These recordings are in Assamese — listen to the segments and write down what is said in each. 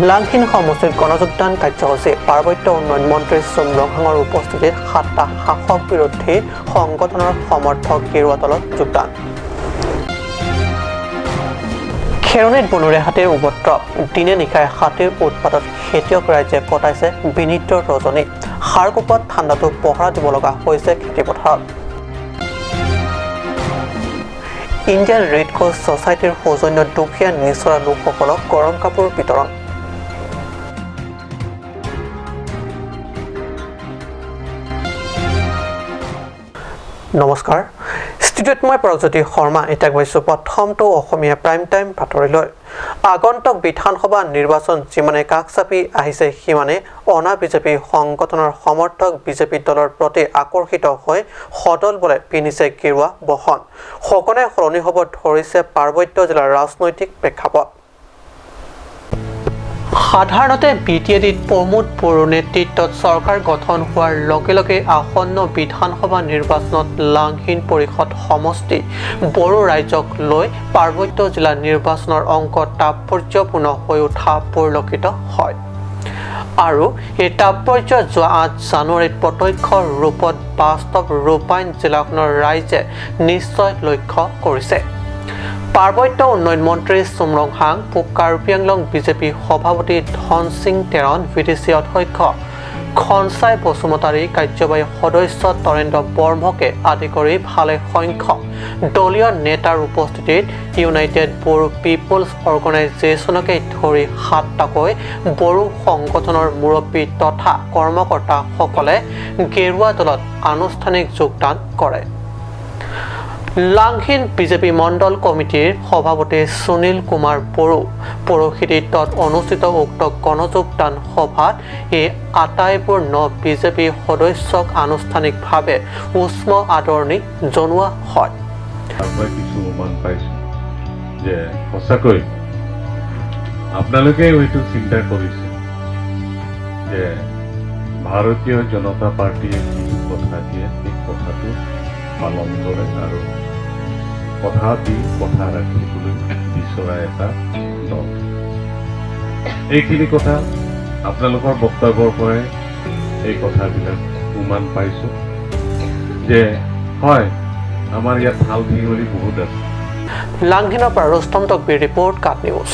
লাংহিন সমষ্টিৰ গণযোগদান কাৰ্যসূচী। পাৰ্বত্য উন্নয়ন মন্ত্ৰী চুম ৰংহাঙৰ উপস্থিতিত 7টা শাসক বিৰোধী সংগঠনৰ সমৰ্থক গেৰুৱা দলত যোগদান। খেৰণিত বনৰীয়া হাতীৰ উপদ্ৰৱ। দিনে নিশাই হাতীৰ উৎপাতত খেতিয়ক ৰাইজে কটাইছে বিনীত ৰজনী। সাৰকোপত ঠাণ্ডাটো পহৰা দিব লগা হৈছে খেতিপথাৰত। ইণ্ডিয়ান ৰেড ক্ৰছ ছ'চাইটিৰ সৌজন্যত দুখীয়া নিচৰা লোকসকলক গৰম কাপোৰ বিতৰণ। নমস্কাৰ, ষ্টুডিঅ'ত মই প্ৰজ্যোতি শৰ্মা। এতিয়া গৈছোঁ প্ৰথমটো অসমীয়া প্ৰাইম টাইম বাতৰিলৈ। আগন্তুক বিধানসভা নিৰ্বাচন যিমানে কাষ চাপি আহিছে সিমানে অনা বিজেপি সংগঠনৰ সমৰ্থক বিজেপি দলৰ প্ৰতি আকৰ্ষিত হৈ সদল বলে পিন্ধিছে গেৰুৱা বহন। সঘনাই সলনি হ'ব ধৰিছে পাৰ্বত্য জিলাৰ ৰাজনৈতিক প্ৰেক্ষাপট। সাধাৰণতে বি টি এ ডিত প্ৰমোদ বড়োৰ নেতৃত্বত চৰকাৰ গঠন হোৱাৰ লগে লগে আসন্ন বিধানসভা নিৰ্বাচনত লাংহিন পৰিষদ সমষ্টি বড়ো ৰাইজক লৈ পাৰ্বত্য জিলা নিৰ্বাচনৰ অংক তাৎপৰ্যপূৰ্ণ হৈ উঠা পৰিলক্ষিত হয়। আৰু এই তাৎপৰ্য যোৱা 8 জানুৱাৰীত প্ৰত্যক্ষ ৰূপত বাস্তৱ ৰূপায়ণ জিলাখনৰ ৰাইজে নিশ্চয় লক্ষ্য কৰিছে। পাৰ্বত্য উন্নয়ন মন্ত্ৰী চুম ৰংহাং, পূব কাৰ্বি আংলং বিজেপি সভাপতি ধন Singh Teron, V D C অধ্যক্ষ খনচাই বসুমতাৰী, কাৰ্যবাহী সদস্য তৰেন্দ্ৰ বৰ্মকে আদি কৰি ভালে সংখ্যক দলীয় নেতাৰ উপস্থিতিত ইউনাইটেড বড়ো পিপলছ অৰ্গেনাইজেশ্যনকে ধৰি 7টাকৈ বড়ো সংগঠনৰ মুৰব্বী তথা কৰ্মকৰ্তাসকলে গেৰুৱা দলত আনুষ্ঠানিক যোগদান কৰে। লাংহিন বিজেপি মণ্ডল কমিটিৰ সভাপতি সুনীল কুমাৰ বড়ো পৌৰোহিত্যত অনুষ্ঠিত উক্ত গণযোগদান সভাত এই আটাইবোৰ ন বিজেপি সদস্যক আনুষ্ঠানিকভাৱে উষ্ম আদৰণি জনোৱা হয়। কিছু অনুমান পাইছোঁ যে সঁচাকৈ আপোনালোকে হয়তো চিন্তা কৰিছে যে ভাৰতীয় জনতা পাৰ্টীয়ে যিটো কথা দিয়ে সেই কথাটো পালন কৰে আৰু কথা দি কথা ৰাখিবলৈ বিচৰা এটা দল। এইখিনি কথা আপোনালোকৰ বক্তব্যৰ পৰাই এই কথাবিলাক উমান পাইছোঁ যে হয়, আমাৰ ইয়াত ভাল ভেঙুলি বহুত আছে। লাংহিনৰ পৰা ৰুস্তম তকবীৰ ৰিপৰ্ট, কাট নিউজ।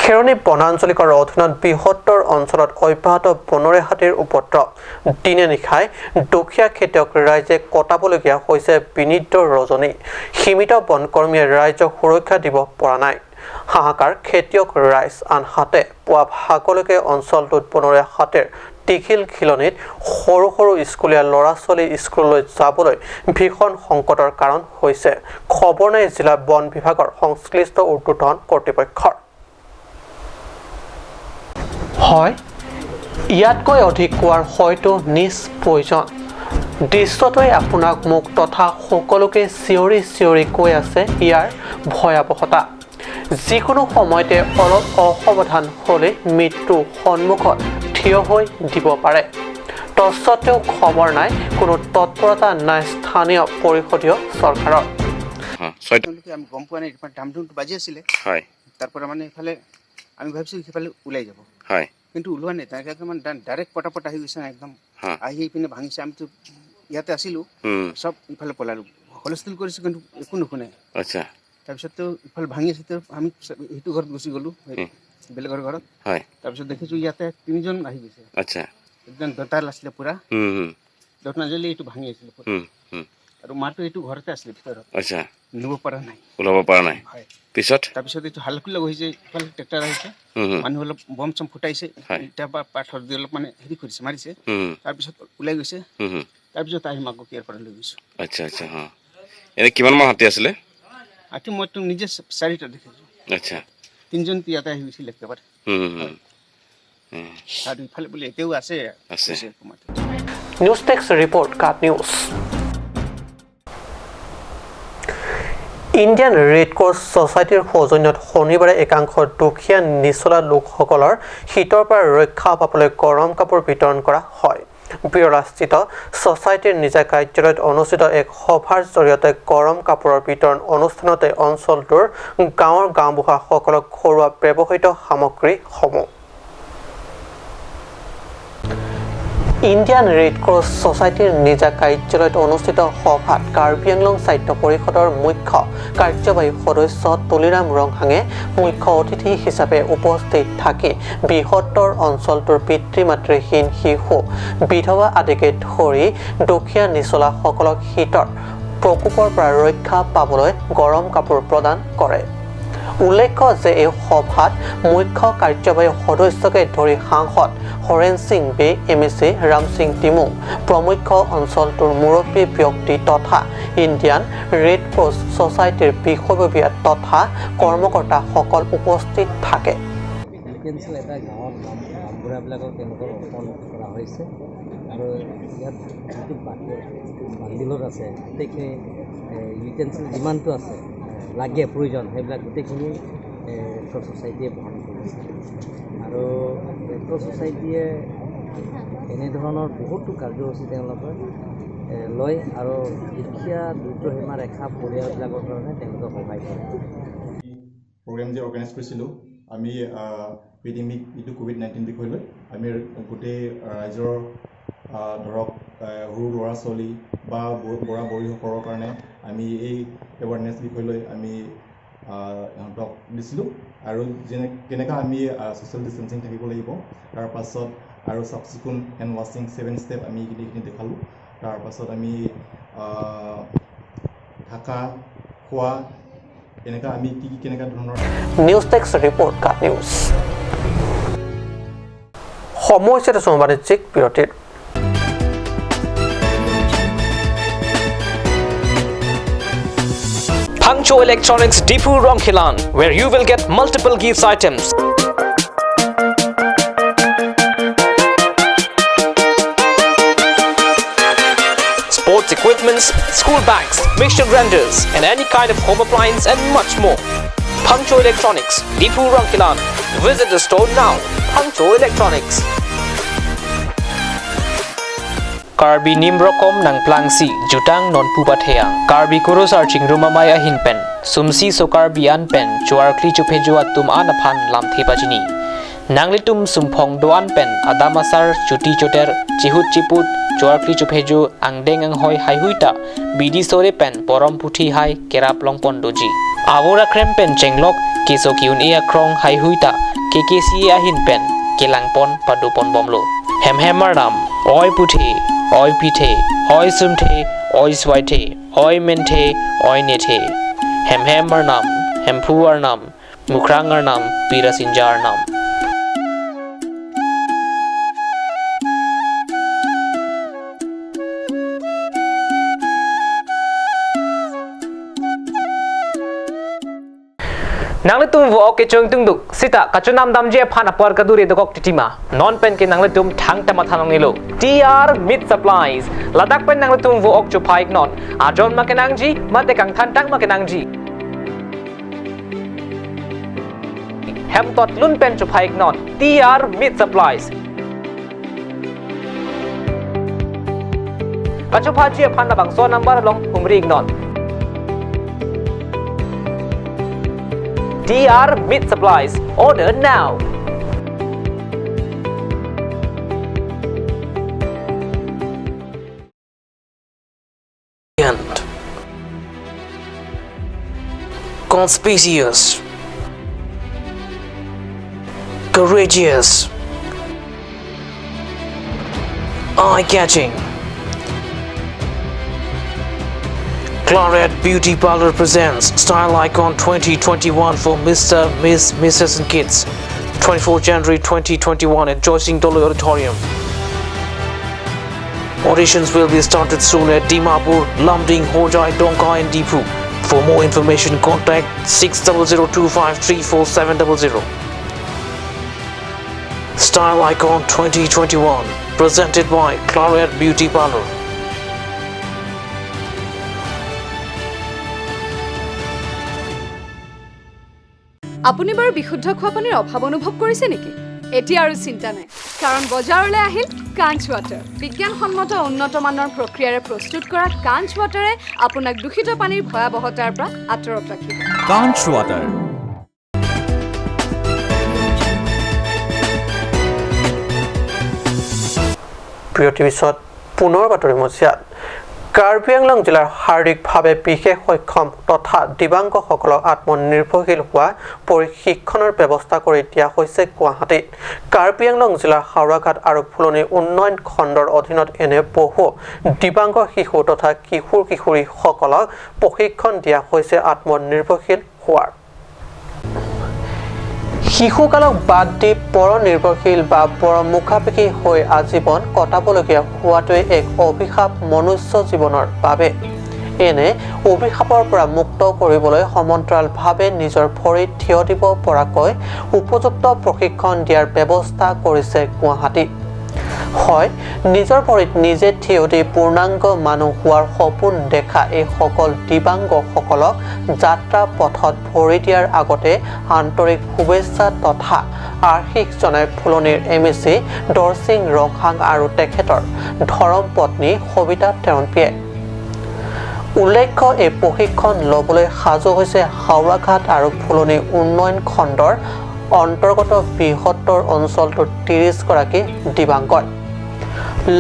খেৰণি বনাঞ্চলিকৰ অধীনত বৃহত্তৰ অঞ্চলত অব্যাহত বনৰীয়া হাতীৰ উপদ্ৰৱ। দিনে নিশাই দুখীয়া খেতিয়ক ৰাইজে কটাবলগীয়া হৈছে বিনীত ৰজনী। সীমিত বনকৰ্মীয়ে ৰাইজক সুৰক্ষা দিব পৰা নাই, হাহাকাৰ খেতিয়ক ৰাইজ। আনহাতে পুৱা ভাগলৈকে অঞ্চলটোত বনৰীয়া হাতীৰ টিঘিল ঘিলনিত সৰু সৰু স্কুলীয়া ল'ৰা ছোৱালী স্কুললৈ যাবলৈ ভীষণ সংকটৰ কাৰণ হৈছে। খবৰ নাই জিলা বন বিভাগৰ সংশ্লিষ্ট ঊৰ্ধ্বতন কৰ্তৃপক্ষৰ। হয়, ইয়াতকৈ অধিক কোৱাৰ হয়তো নিজ প্ৰয়োজন। দৃশ্যটোৱে আপোনাক মোক তথা সকলোকে চিঞৰি চিঞৰি কৈ আছে ইয়াৰ ভয়াৱহতা। যিকোনো সময়তে অলপ অসাৱধান হ'লে মৃত্যু সন্মুখত থিয় হৈ দিব পাৰে। তৎসত্বেও খবৰ নাই, কোনো তৎপৰতা নাই স্থানীয় পৰিষদীয় চৰকাৰৰ। তেওঁলোকে আমি গম পোৱা নাই, দামধুমটো বাজি আছিলে। তাৰ পৰা মানে এইফালে আমি ভাবিছোঁ সিফালে ওলাই যাব, কিন্তু ওলোৱা নাই। তেনেকৈ একদম মানে ডাইৰেক্ট পটাপট আহি গৈছে একদম, আহি পিনে ভাঙিছে। আমিতো ইয়াতে আছিলোঁ, চব ইফালে পলালোঁ, হুলস্থুল কৰিছোঁ কিন্তু একো নুশুনে। তাৰপিছততো ইফালে ভাঙি আছে, আমি সেইটো ঘৰত গুচি গ'লোঁ, বেলেগৰ ঘৰত। তাৰপিছত দেখিছোঁ ইয়াতে তিনিজন আহি গৈছে। একদম দতাল আছিলে পূৰা, দতনাজলি এইটো ভাঙি আছিলে পূৰা। আৰু মাটো এইটো ঘৰতে আছিলে ভিতৰত। নিব পৰা নাই, ওলাব পৰা নাই। হয়। পিছত? তাৰপিছত এইটো হাল্লাকুল্লা হৈছে, ইফালে ট্ৰেক্টৰ আহিছে, মানুহ অলপ বম চম ফুটাইছে, তাৰ পৰা পাথৰ দি অলপ মানে হেৰি কৰিছে, মাৰিছে। তাৰপিছত ওলাই গৈছে। তাৰপিছত আহি মাকক ইয়াৰ পৰা লৈ গৈছোঁ। আচ্ছা আচ্ছা, অঁ, এনে কিমানমান হাতী আছিলে? হাতী মইতো নিজে 4টা দেখিছোঁ। তিনিজন ইয়াতে আহি গৈছিল একেবাৰে। আৰু ইফালে বোলে এতিয়াও আছে। আছে। নিউজ ডেস্ক ৰিপৰ্ট, কাট নিউজ। ইণ্ডিয়ান ৰেড ক্ৰছ ছ'চাইটিৰ সৌজন্যত শনিবাৰে একাংশ দুখীয়া নিচলা লোকসকলৰ শীতৰ পৰা ৰক্ষা পাবলৈ গৰম কাপোৰ বিতৰণ কৰা হয়। বিৰলাস্থিত ছ'চাইটিৰ নিজা কাৰ্যালয়ত অনুষ্ঠিত এক সভাৰ জৰিয়তে গৰম কাপোৰৰ বিতৰণ অনুষ্ঠানতে অঞ্চলটোৰ গাঁৱৰ গাঁওবুঢ়াসকলক ঘৰুৱা ব্যৱহৃত সামগ্ৰীসমূহ। ইণ্ডিয়ান ৰেড ক্ৰছ ছ'চাইটিৰ নিজা কাৰ্যালয়ত অনুষ্ঠিত সভাত কাৰ্বি আংলং সাহিত্য পৰিষদৰ মুখ্য কাৰ্যবাহী সদস্য তুলিৰাম ৰংহাঙে মুখ্য অতিথি হিচাপে উপস্থিত থাকি বৃহত্তৰ অঞ্চলটোৰ পিতৃ মাতৃহীন শিশু, বিধৱা আদিকে ধৰি দুখীয়া নিচলাসকলক শীতৰ প্ৰকোপৰ পৰা ৰক্ষা পাবলৈ গৰম কাপোৰ প্ৰদান কৰে। উল্লেখ্য যে এই সভাত মুখ্য কাৰ্যবাহী সদস্যকে ধৰি সাংসদ হৰেণ সিং বে, এম.এ.চি. ৰামসিং তিমুং প্ৰমুখ্য অঞ্চলটোৰ মুৰব্বী ব্যক্তি তথা ইণ্ডিয়ান ৰেড ক্ৰছ ছ'চাইটিৰ বিষয়ববীয়া তথা কৰ্মকৰ্তাসকল উপস্থিত থাকে। এটা গাঁৱত গাঁওবুঢ়াবিলাকক তেওঁলোকৰ অৰ্পণ কৰা হৈছে আৰু ইয়াত যিটো বান্দিলত আছে গোটেইখিনি ইউটেনচিল যিমানটো আছে লাগে প্ৰয়োজন সেইবিলাক গোটেইখিনি ৰেড ক্ৰছ ছ'চাইটিয়ে বহন কৰিছে। আৰু ৰেড ক্ৰছ ছ'চাইটিয়ে এনেধৰণৰ বহুতো কাৰ্যসূচী তেওঁলোকে লয় আৰু দুখীয়া দৰিদ্ৰ সীমা ৰেখা পৰিয়ালবিলাকৰ কাৰণে তেওঁলোকে সহায় কৰে। প্ৰগ্ৰেম যে অৰ্গেনাইজ কৰিছিলোঁ আমি পেণ্ডেমিক যিটো কোভিড-19 বিষয় লৈ আমি গোটেই ৰাইজৰ ধৰক সৰু ল'ৰা ছোৱালী বা বুঢ়া বুঢ়ীসকলৰ কাৰণে আমি এই এৱাৰনেছ বিষয় লৈ আমি ইহঁতক দিছিলোঁ আৰু যেনে কেনেকুৱা আমি ছ'চিয়েল ডিষ্টেঞ্চিং থাকিব লাগিব, তাৰপাছত আৰু চাফ চিকুণ হেণ্ড ৱাশ্বিং 7 ষ্টেপ আমি এইখিনি দেখালোঁ। তাৰপাছত আমি থাকা খোৱা কেনেকুৱা আমি কি কি কেনেকুৱা ধৰণৰ। নিউজ ডেস্ক ৰিপৰ্ট, কাট নিউজ। সময় হৈছে বাণিজ্যিক বিৰতিৰ। Pangcho Electronics Dipu Rongkhilan, where you will get multiple gifts items. Sports equipments, school bags, mixture grinders, and any kind of home appliance and much more. Pangcho Electronics, Dipu Rongkhilan. Visit the store now. Pangcho Electronics. Karbi nimrokom nang plangsi jutang non pupathea Karbi kurosar chingrumamaya hinpen sumsi so Karbi anpen chuarkli chupejua tum anaphan lamthe pachini nanglitum sumphong doan pen adamasar chuti choter chihut chiput chuarkli chupheju angdeng ang hoi haihuita bidi sore pen porom puthi hai kerap longpon doji awora krem pen chenglok keso kiun ea krong haihuita kkc ahin pen kelangpon padupon bomlo hemhemar nam oi puthe oi pithe oi sumthe oi swaithe oi menthe oi nethe hemhemar nam hemphuar nam mukrangar nam pirasinjar nam. Nangle tum wo ke chung tung duk sita kachunam damje phan apar kadure dokok titima non pen ke nangle tum thang ta mathanong nilo TR mid supplies Ladakh pen nangle tum wo ok chu phaik non ajon ma kenangji mate kang than tang ma kenangji hem tot lun pen chu phaik non TR mid supplies kachu phaji phan na bang so number long umri non TR Meat Supplies. Order now. And conspicuous, courageous, eye-catching. Claret Beauty Parlor presents Style Icon 2021 for Mr., Miss, Mrs. and Kids. 24 January 2021 at Joycing Dolo Auditorium. Auditions will be started soon at Dimapur, Lumding, Hojai, Donka and Dipu. For more information, contact 600253470. Style Icon 2021, presented by Claret Beauty Parlor. আপুনি বাৰু বিশুদ্ধ খোৱা পানীৰ অভাৱ অনুভৱ কৰিছে নেকি? এতিয়া আৰু চিন্তা নাই, কাৰণ বজাৰলৈ আহিল কাঞ্চ ৱাটাৰ। বিজ্ঞানসন্মত উন্নত মানৰ প্ৰক্ৰিয়াৰে প্ৰস্তুত কৰা কাঞ্চ ৱাটাৰে আপোনাক দূষিত পানীৰ ভয়াৱহতাৰ পৰা আঁতৰত ৰাখিব। কাঞ্চ ৱাটাৰ। বিৰতিৰ পিছত পুনৰ বাতৰি মজিয়াত। কাৰ্বি আংলং জিলাৰ শাৰীৰিকভাৱে বিশেষ সক্ষম তথা দিব্যাংগসকলক আত্মনিৰ্ভৰশীল হোৱা প্ৰশিক্ষণৰ ব্যৱস্থা কৰি দিয়া হৈছে গুৱাহাটীত। কাৰ্বি আংলং জিলাৰ হাওৰাঘাট আৰু ফুলনি উন্নয়ন খণ্ডৰ অধীনত এনে বহু দিব্যাংগ শিশু তথা কিশোৰ কিশোৰীসকলক প্ৰশিক্ষণ দিয়া হৈছে আত্মনিৰ্ভৰশীল হোৱাৰ। শিশুকালক বাদ দি পৰনিৰ্ভৰশীল বা পৰমুখাপেক্ষী হৈ আজীৱন কটাবলগীয়া হোৱাটোৱে এক অভিশাপ মনুষ্য জীৱনৰ বাবে। এনে অভিশাপৰ পৰা মুক্ত কৰিবলৈ সমান্তৰালভাৱে নিজৰ ভৰিত থিয় দিব পৰাকৈ উপযুক্ত প্ৰশিক্ষণ দিয়াৰ ব্যৱস্থা কৰিছে গুৱাহাটীত। হয়, নিজৰ ভৰিত নিজে থিয় দি পূৰ্ণাংগ মানুহ হোৱাৰ সপোন দেখা এইসকল দিব্যাংগসকলক যাত্ৰা পথত ভৰি দিয়াৰ আগতে আন্তৰিক শুভেচ্ছা তথা আশীষ জনাই ফুলনিৰ MAC Dorsing Ronghang আৰু তেখেতৰ ধৰম পত্নী সবিতা টেৰণপিয়ে। উল্লেখ্য, এই প্ৰশিক্ষণ ল'বলৈ সাজু হৈছে হাওৰাঘাট আৰু ফুলনি উন্নয়ন খণ্ডৰ অন্তৰ্গত বৃহত্তৰ অঞ্চলটোৰ 30 গৰাকী দিব্যাংগই।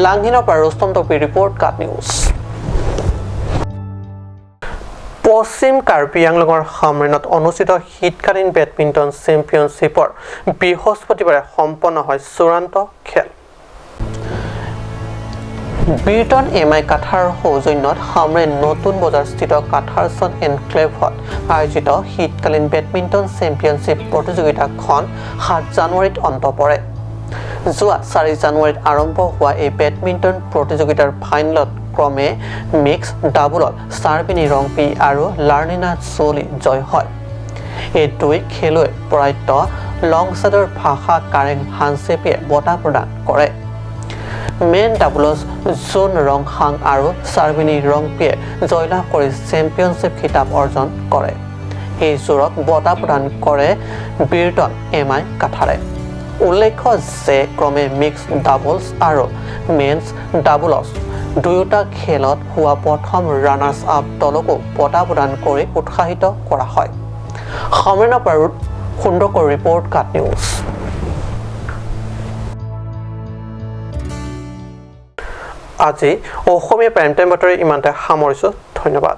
লাংহিনৰ পৰা ৰুস্তম টপি ৰিপৰ্ট, কাট নিউজ। পশ্চিম কাৰ্বি আংলঙৰ হামৰেণত অনুষ্ঠিত শীতকালীন বেডমিণ্টন চেম্পিয়নশ্বিপৰ বৃহস্পতিবাৰে সম্পন্ন হয় চূড়ান্ত খেল। বীৰটন এম আই কাথাৰৰ সৌজন্যত হামৰেণ নতুন বজাৰস্থিত কাথাৰচন এনক্লেভত আয়োজিত শীতকালীন বেডমিণ্টন চেম্পিয়নশ্বিপ প্ৰতিযোগিতাখন 7 জানুৱাৰীত অন্ত পৰে। যোৱা 4 জানুৱাৰীত আৰম্ভ হোৱা এই বেডমিণ্টন প্ৰতিযোগিতাৰ ফাইনেলত ক্ৰমে মিক্স ডাবলত চাৰবিনী ৰংপি আৰু লাৰ্নিনা চলি জয় হয়। এই দুই খেলুৱৈ প্ৰয়াত লংচাদৰ ভাষা কাৰেং হানচেপিয়ে বঁটা প্ৰদান কৰে। মেন ডাবলছ জোন ৰংহাং আৰু চাৰবিনী ৰংপিয়ে জয়লাভ কৰি চেম্পিয়নশ্বিপ খিতাপ অৰ্জন কৰে। এই জোৰক বঁটা প্ৰদান কৰে বীৰটন এম আই কাথাৰে। উল্লেখ্য যে ক্ৰমে মিক্স ডাবলছ আৰু মেন্স ডাবলছ দুয়োটা খেলত হোৱা প্ৰথম ৰানাৰ্ছ আপ দলকো বঁটা প্ৰদান কৰি উৎসাহিত কৰা হয়। সমৰেণৰ পৰা সুন্দৰকৰ ৰিপৰ্ট, কাট নিউজ। আজি অসমীয়া প্ৰাইম টাইম বাতৰি ইমানতে সামৰিছোঁ। ধন্যবাদ।